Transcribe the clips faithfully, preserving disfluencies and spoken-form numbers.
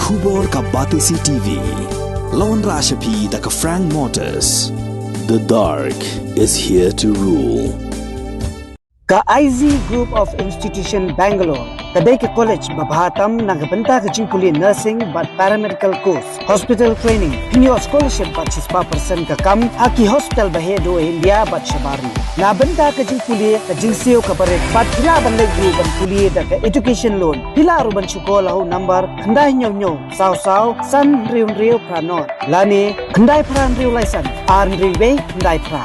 Khubor ka Batesi T V. La wanrah sha phi da ka Frank Motors. The dark is here to rule. Ka I Z Group of Institution Bangalore ka dei ka college ba bha tam na ka bynta ka jingpule nursing bad paramedical course, hospital training, pynïoh scholarship bad shispah percent ka kam ha ki hospital ba heh duh ha India bad shabar. Na bynta ka jingpule ka jingsiew ka barit bad phi lah ban leit ruh ban pule da ka education loan. Phi lah ruh ban shu call ha u number khyndai hynñiew hynñiew saw saw san hynriew hynriew phra nod lane khyndai phra hynriew lai san ar hynriew wei khyndai phra.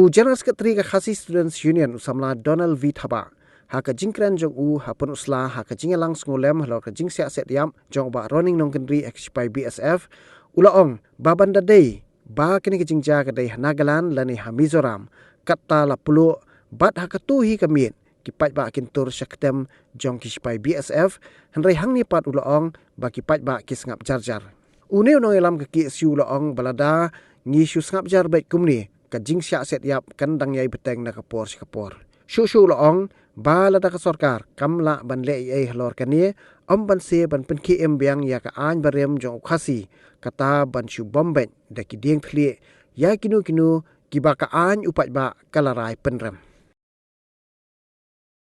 U General Secretary ka Khasi Students Union, u samla Donald V Thabah, ha ka jingkren jong u ha Pynursla ha ka jingïalang sngewlem halor ka jingsiah siat ïap jong u Bah Ronning Nongkynrih ha ki shipai B S F, u la ong ba ban da dei ba kane ka jingjia ka dei ha Nagaland lane ha Mizoram, katta la pluh bad ha katto hi ka miet ki paidbah kin tur sha ktem jong ki shipai B S F, hynrei hangne pat u la ong ba ki paidbah ki sngap jar jar. Une u nongïalam ka K S U u la ong ba lada ngi shu sngap jar beit kumne, ka jingsiah siat ïap kan dang ïai bteng na ka por sha ka por. Shuh shuh u la ong ba lada ka sorkar kam lah ban leh ei ei halor kane, ym ban se ban pynkhie im biang ïa ka aiñ barim jong u Khasi, kata ban shu bom beit da ki dieng thylliej ïa kino kino kiba ka aiñ u paidbah ka la rai pynrem.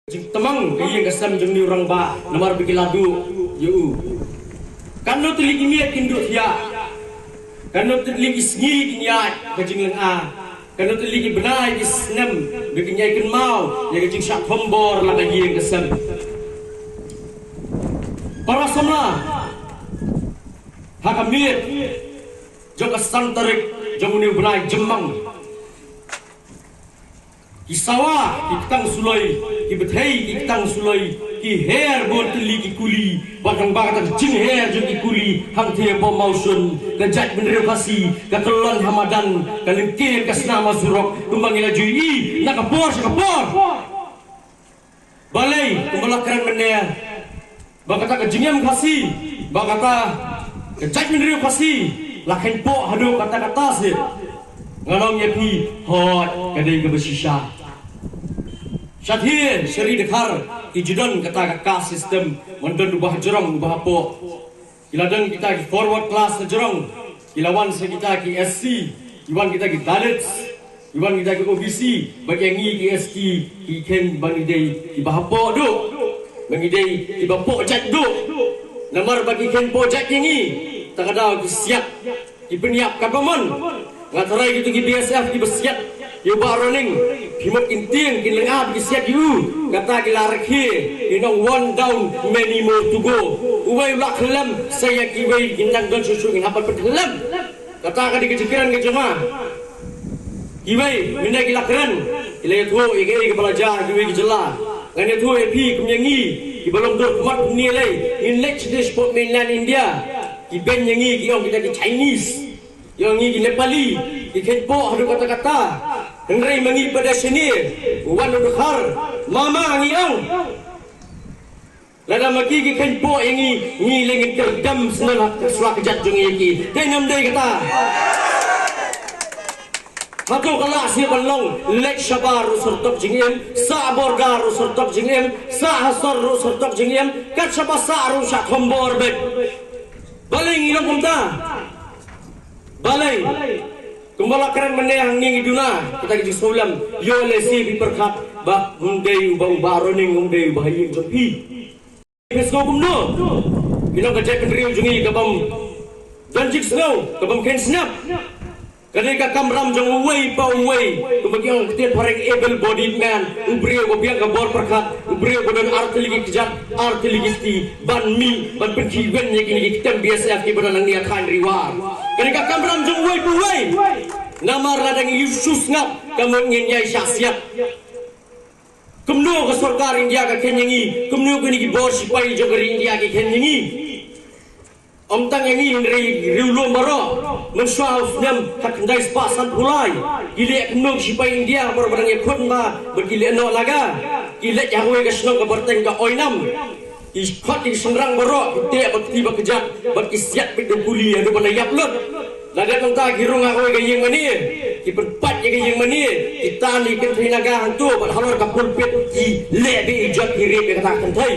Jingtymmen ka ïing ka sem jong une u rangbah namar ba ki la duh ïa u. Katno tylli ki miet kin duh thiah, katno tylli ki sngi kin ïaid ka jinglynga, katno tylli ki bnai ki snem ba kin ïai kynmaw ïa ka jingshah thombor la ka ïing ka sem. Para samla, ha ka miet jong ka san tarik jong une u bnai Jymmang, ki sawa ki ktang suloi, ki bthei ki ktang suloi, ki her bun tylli ki kuli, bad nangba kata ka jingher jong ki kuli hangthie Bamaushun, ka jaitbynriew Khasi ka kyllon ha madan, ka lyngkir ka snam ha surok, kumba ngi la ju ïohi na ka por sha ka por. Balei kumba la kren mynne ba kata ka jingim Khasi, ba kata ka jaitbynriew Khasi la kheiñpoh haduh katta katta seh. Ngan ong ïa phi, hooid, ka dei kaba shisha. Shathie sha Ri Dkhar ki ju don kata ka caste system, man don uba hajrong uba hapoh. Ki la don kita ki forward class hajrong, ki la wan sa kita ki S C, ki wan kita ki Dalits, ki wan kita ki O B C, bad ïa ngi ki S T ki kheiñ ba ngi dei kiba hapoh duh, ba ngi dei kiba poh jait duh. Namar ba ki kheiñpoh jait ïa ngi, ta ka daw ki siat, ki pynïap katba mon. Nga tharai kito ki B S F kiba siat ïa u Bah Ronning, phi mut kin tieng kin lynga ba ki siat ïa u. Kata ki la rakhe, kin ong one down, many more to go. Uwei u la khyllem, sa ïa kiwei kin nang don shuh shuh, ngin hap ban pynkhyllem. Kata ka dei ka jingkren ka jong nga. Kiwei mynne ki la kren, ki la ïathuh ïa kaei kaba la jia ha kiwei ki jylla. Ngan ïathuh ïa phi kum ïa ngi kiba long dur khmat kumne lei, ngin leit sha desh pop mainland India, ki beiñ ïa ngi, ki ong kita ki Chinese. Ïa ngi ki Nepali, ki kheiñpoh haduh katta katta. Hynrei ma ngi pat da shane, u wan u Dkhar, mama ngi ong. Lada ma ki ki kheiñpoh ïa ngi, ngi lei ngin kyrdem sngewbha ha ka sla ka jait jong ngi ïa ki. Dei ne ym dei kata? Hato ka lah shuh ban long, leit shabar ruh syrtok jingim, sah border ruh syrtok jingim, sah ha sor ruh syrtok jingim, kat shaba sah ruh shah thombor beit. Balei ngi long kumta? Balei? Kumba la kren mynne hangne ngi duna kita ki jingsngewlem. Ïoh lehse phi pyrkhat ba ym dei uba, uba Ronning, ym dei uba ha ïing jong phi. Phi sngew kumno? Phi long ka jaitbynriew jong ngi kabym don jingsngew, kabym kheiñ sngap. Ka dei ka kamram jong uwei pa uwei, kumba ki ong ktien phareng able bodied man, u briew ba biang ka bor pyrkhat, u briew ba don artylli ki kjat, artylli ki kti, ban mih, ban pynkhih wen ïa kine ki ktem B S F kiba don hangne ha Khynriwar. Ka dei ka kamram jong uwei pa uwei. Namar lada ngi ïoh shu sngap, ka mut ngin ïai shah siat. Kumno ka sorkar India ka kheiñ ïa ngi, kumno kine ki bor shipai jong ka ri India ki kheiñ ïa ngi. Ym tang ïa ngi hynrei riewlum baroh, mynshuwa u snem khatkhyndai spah sanphew lai, ki leh kumno ki shipai India baroh ba dang ïakhun ba, bad ki leh noh laga, ki leit ha kawei ka shnong kaba kyrteng ka Oinam. Ki khot ïa ki shynrang baroh, ki teh bad ki ba kjat, bad ki siat beit da u kuli haduh ba la ïap lut. La dep nangta ki rung ha kawei ka ïing mane, ki pynpait ïa ka ïing mane, ki tan ïa ki kynthei Naga hangto, bad halor ka pulpit ki leh beh ijot, ki rape ïa kata ka kynthei.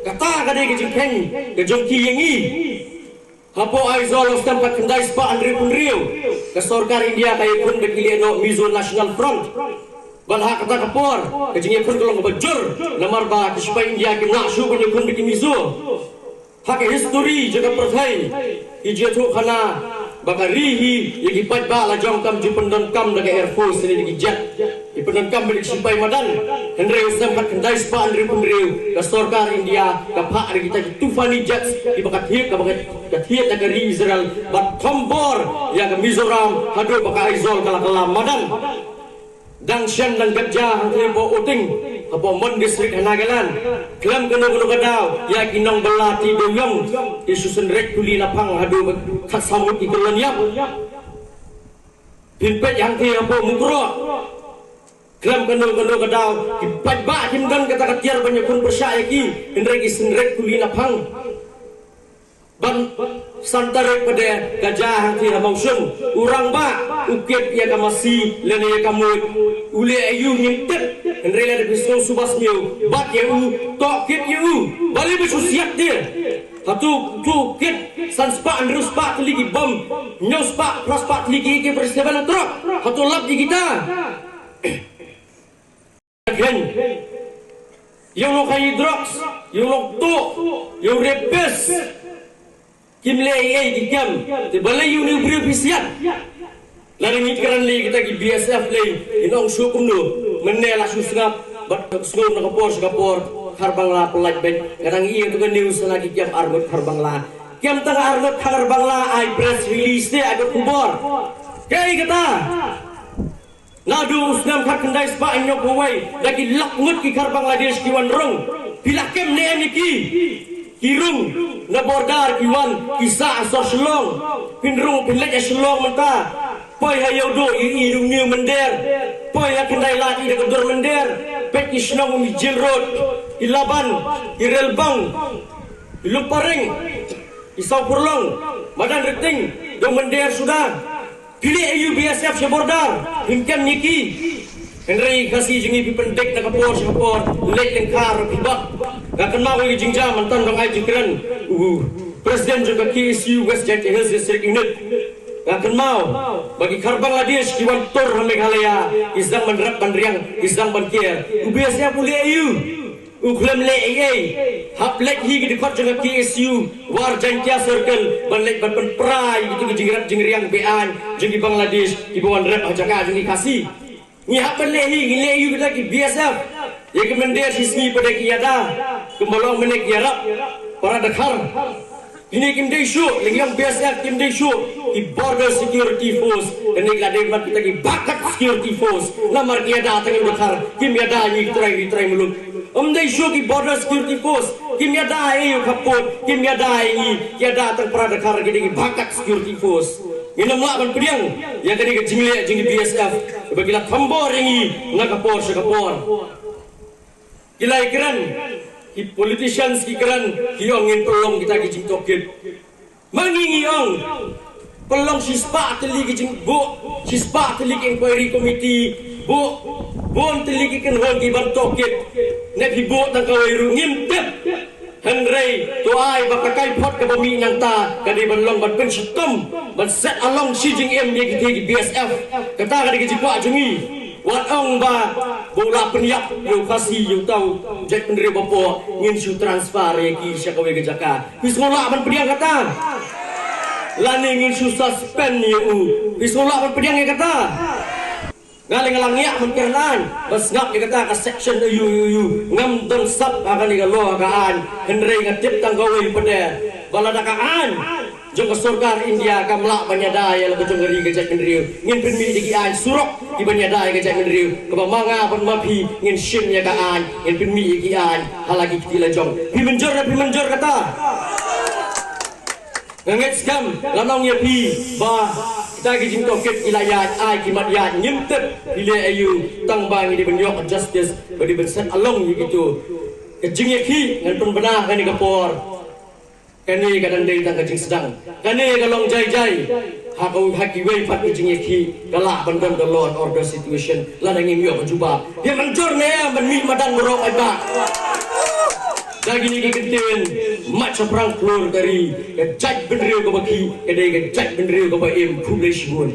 Kata ka dei ka jingkheiñ ka jong ki ïa ngi. Hapoh Aizawl ha u snem khatkhyndai spah hynriewphew hynriew, ka sorkar India ka ïakhun bad ki lehnoh Mizo National Front. Bad ha kata ka por, ka jingïakhun ka long kaba jur, namar ba ki shipai India kim lah shuh ban ïakhun bad ki Mizo. Ha ka history jong ka pyrthei, ki ju ïathuh khana ba ka ri hi, ïa ki paidbah la jong kam ju pyndonkam da ka Air Force ne da ki jet. Ki pyndonkam bad ki shipai madan. Hynrei u snem khatkhyndai spah hynriewphew hynriew, ka sorkar India ka phah da kita ki Tufani jets, kiba ka thied, kaba ka thied da ka ri Israel, bad thombor ïa ka Mizoram haduh ba ka Aizawl ka la kylla madan. Dang shen dang gatja hangtei hapoh Uting, hapoh Mon District ha Nagaland. Khlem kano kano ka daw, ïa ki nongbylla ti dewiong, ki shu synreit kuli naphang haduh ba khatsaw ngut ki kyllon ïap. Phin peit hangtei hapoh Mukroh. Khlem kano kano ka daw, ki paidbah kim don kata ka tiar ban ïakhun pyrshah ïa ki, hynrei ki synreit kuli naphang. Ban san tarik pat de ka jia hangtei ha Mawshun. U rangbah u kit ïa ka masi lane ïa ka muid. U leh aïu ngim tip. Hynrei lada phi sngew suba sniew, bat ïa u, tohkit ïa u. Balei ba shu siat de? Hato to kit san spah hynriew spah tylli ki bom, hynñiew spah phra spah tylli ki A K forty-seven ha trok? Hato lap ïa kita? Khein. Ïa u nongkhaïi drugs, ïa u nongtuh, ïa u rapist. Kim leh ei ei ki kem. Te balei ïa une u briew phi siat? Lada ngi kren lei kita ki B S F lei, in ong shuh kumno. Mynne la shu sngap, bad sngewbha na ka por sha ka por, Kharbangla pyllait beit. Nga dang ïohi ïa tu ka news na ki kem arngut Kharbangla. Kem tang arngut Kharbangla ai press release te, ai ka khubor. Kaei kata? Naduh u snem khatkhyndai spah hynñiewphew wei, da ki lak ngut ki Khar Bangladesh ki wan rung. Phi la kem ne em ïa ki? Ki rung na border, ki wan, ki sah ha sor Shillong. Phin rung, phin leit ha Shillong mynta. Poi ha Ïewduh, i, i rung New Mynder. Poi ha Khyndai Lad, i da ka dur Mynder. Peit ki shnong, i Jail Road, i Laban, i Relbang, i Lumparing, i Sawpurlong, Madan Riting, Dong Mynder suda. Phi leh aïu B S F sha border, phim kem ïa ki. Hynrei Khasi jong ngi phi pyndik na ka por sha ka por, leit lyngkha ruh phi bak. Nga kynmaw ïa ka jingjia mynta dang ai jingkren u President jong ka K S U West Jaintia Hills District Unit. Nga kynmaw ba ki Khar Bangladesh ki wan tur ha Meghalaya, ki sdang ban rep ban riang, ki sdang ban ker. U B S F u leh aïu? U khlem leh ei ei. Hap leit hi ki dkhot jong ka K S U War Jaintia Circle ban leit ban pynpra ïa kito ki jingrep jingriang be-aiñ jong ki Bangladesh kiba wan rep ha jaka jong ki Khasi. Ngi hap ban leh hi, ngi leh aïu kita ki B S F? Ïa ki mynder shisngi pat de ki ïada, kumba long mynne ki ïarap para dkhar. Kine kim dei shuh, lyngngoh B S F kim dei shuh, ki Border Security Force, kane ki la dei ban kita ki backup security force, namar ki ïada tang ïa u dkhar, kim ïada ïa ngi ki trai ri trai muluk. Ym dei shuh ki Border Security Force, kim ïada ïa u khappud, kim ïada ïa ngi, ki ïada tang para dkhar, ki dei ki backup security force. Ngin ym lah ban pdiang ïa kane ka jingleh jong ki B S F, ba ki la thombor ïa ngi na ka por sha ka por. Ki la ïakren, ki politicians ki kren, ki ong ngin pynlong kita ki jingtohkit. Ma ngi ngi ong, pynlong shispah tylli ki jingbuh, shispah tylli ki inquiry committee, buh bun tylli ki kynhun ki ban tohkit. Ne phi buh tang kawei ruh ngim tip. Hynrei to ai ba ka kaiphod kaba mih nangta ka dei ban long ban pynshitom, ban set along shi jingim ïa kita ki B S F. Kata ka dei ka jingkwah jong ngi. Wat ong ba, ba u la pynïap ïa u Khasi, ïa uta u jaitbynriew bapoh, ngin shu transfer ïa ki sha kawei ka jaka. Phi sngew lah ban pdiang kata? Lane ngin shu suspend ïa u. Phi sngewlah ban pdiang ïa kata. Nga leh nga la ngiah mynta ka aiñ ba sngap ïa kata ka section aïu aïu aïu. Ngam don sap ha kane ka law ka aiñ. Hynrei nga tip tang kawei pat de ba lada ka aiñ jong ka sorkar India kam lah ban ïada ïa la ka jong ka ri ka jaitbynriew, ngin pynmih da ki aiñ surok ki ban ïada ïa ka jaitbynriew. Kaba ma nga bad ma phi ngin shim ïa ka aiñ, ngin pynmih ïa ki aiñ ha la ki kti la jong. Phi mynjur ne phi mynjur kata? Nga ngeit skhem, ngan ong ïa phi ba kita ki jingtohkit ki la ïaid, ai ki mat ïaid, ngim tip ki leh aïu, tang ba ngi dei ban ïoh justice, ba dei ban set along ïa kito. Ka jingïakhih ngan pynbna ha kane ka por. Kane ka dang dei tang ka jingsdang. Kane ka long jai jai. Ha ka, ha kiwei pat ka jingïakhih ka lah ban don ka law and order situation. Lada ngim ïoh ka jubab, ïa mynjur ne em ban mih madan baroh paidbah? Da kine ki kyntien, mat shaphrang khlur ka ri, ka jaitbynriew kaba khih ka dei ka jaitbynriew kaba im. Khublei shibun.